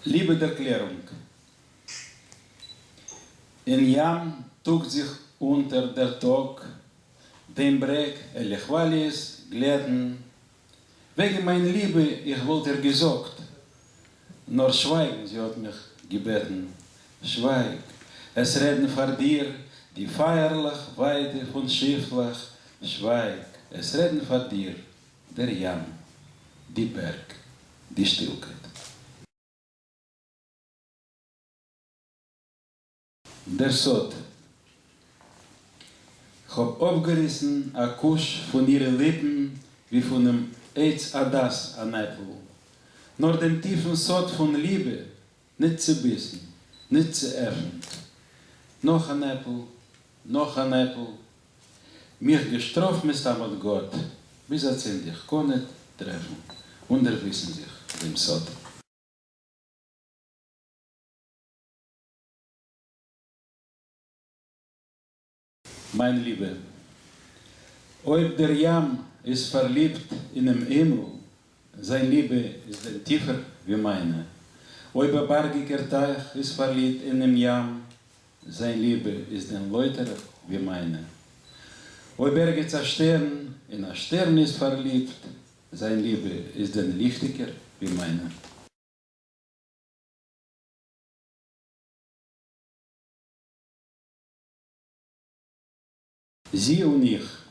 ליבע-דערקלערונג. אין ים טוקט זיך אונטער דער טאָג, דעם ברעג העלע כוואַליעס גלעטן. וועגן מיין ליבע איך וואָלט איר געזאָגט, נאָר שווייגן זי האָט מיך געבעטן. שווייג, עס רעדן פאַר דיר די פייערלעך ווייטע פון שיפלעך, שווייג, עס רעדן פאַר דיר דער ים, די בערג, די שטילקייט. דער סוד. כ'האב אפגעריסן א קוש פון אירע ליפן ווי פונעם עץ הדעת אן עפל, נאר דעם טיפן סוד פון ליבע ניט צעביסן, ניט צעעפנט. נאך אן עפל, נאך אן עפל. מיך געשטראפט מסתם האט גאט, ביז אצינד איך קאן ניט טרעפן און דערוויסן זיך דעם סוד. מיין ליבע, אויב דער ים איז פארליבט אינעם הימל, זיין ליבע איז דען טיפער ווי מיינע? אויב א בארגיקער טייך איז פארליבט אינעם ים, זיין ליבע איז דען לויטערער ווי מיינע? אויב ערגעץ א שטערן אין א שטערן איז פארליבט, זיין ליבע איז דען ליכטיקער ווי מיינע? זי און איך.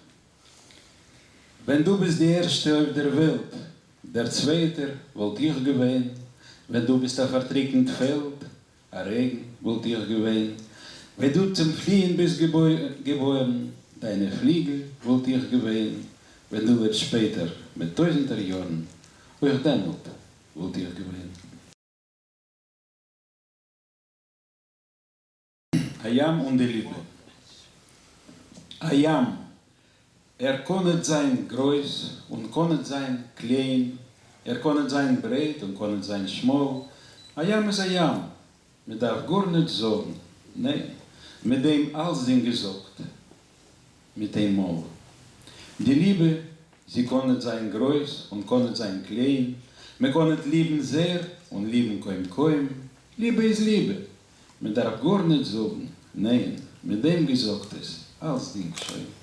ווען דו ביסט די ערשטע אויף דער וועלט, דער צווייטער וואלט איך געווען, ווען דו ביסט א פארטריקנט פעלד, א רעגן וואלט איך געווען, ווען דו צום פליען ביסט געבוירן, דיינע פליגל וואלט איך געווען, ווען דו לעבסט שפעטער מיט טויזנטער יארן, אויך דעמאלט וואלט איך געווען. א ים און די ליבע. א ים, ער קאָן ניט זיין גרויס און קאָן ניט זיין קליין, ער קאָן ניט זיין ברייט און קאָן ניט זיין שמאָל, א ים איז א ים, מען דאַרף גאָרניט זאָגן, ניין, מיט דעם אַלצדינג געזאָגט מיט איין מאָל. די ליבע, זי קאָן ניט זיין גרויס און קאָן ניט זיין קליין, מען קאָן ניט ליבן זעהר און ליבן קוים-קוים, ליבע איז ליבע, מען דארף גארניט זאגן, ניין, מיט דעם געזאגט איז אלצדינג שוין.